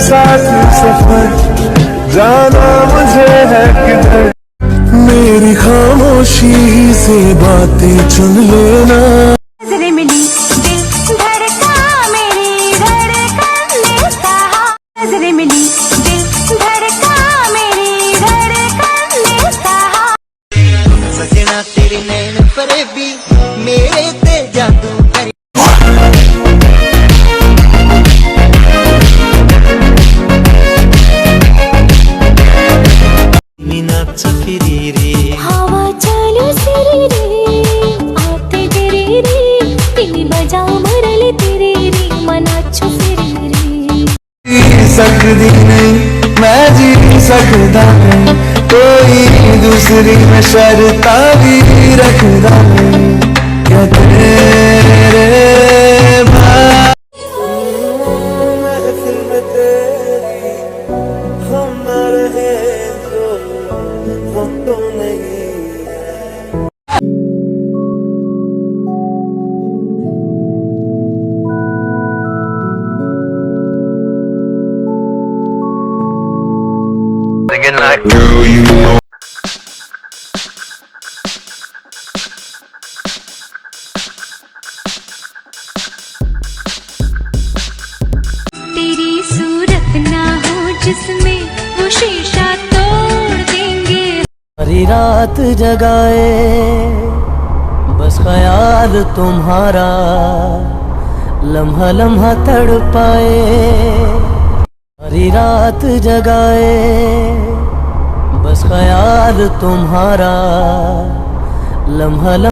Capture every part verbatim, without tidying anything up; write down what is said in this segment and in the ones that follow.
साथ सफर, जाना मुझे है किधर। मेरी खामोशी से बातें चुन लेना। नजरें मिली, दिल धड़का, मेरी धड़कन ने कहा। नजरें मिली, दिल धड़का, मेरी धड़कन ने कहा। सजना तेरे नैन फरेबी, मेरे ते जादू करी। मीनाच फिरी रे। हवा चालू सिरी रे, आते तेरी रे, तिनी बजाओ मुरली तेरी रे, मनाच फिरी रे। जी सकदी नहीं, मैं जी सकदा नहीं, कोई दूसरी में शर्तां भी रखदा नहीं। क्या तेरे बाद महफिल में तेरी हम ना रहे तो हम तो नहीं है। Girl, you know. तेरी सूरत ना हो जिसमें, वो शीशा तोड़ देंगे। सारी रात जगाए बस ख्याल तुम्हारा, लम्हा लम्हा तड़पाए। सारी रात जगाए बस ख्याल तुम्हारा, लम्हा लम्हा।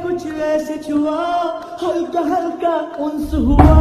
कुछ ऐसे छुआ, हल्का हल्का उन्स हुआ।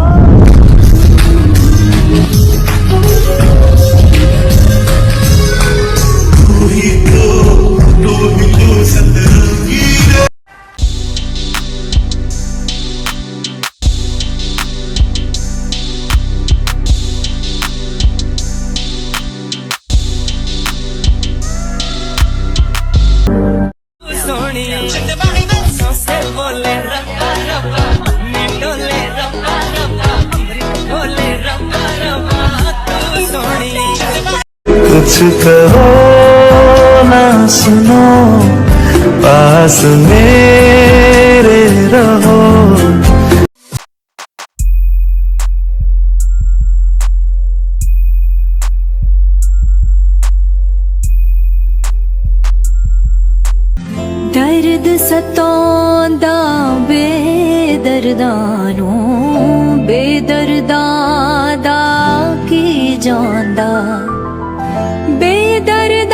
कुछ कहो ना सुनो, पास मेरे रहो। दर्द सतांदा बेदर्दां नूं, बेदर्दां दा की जांदा।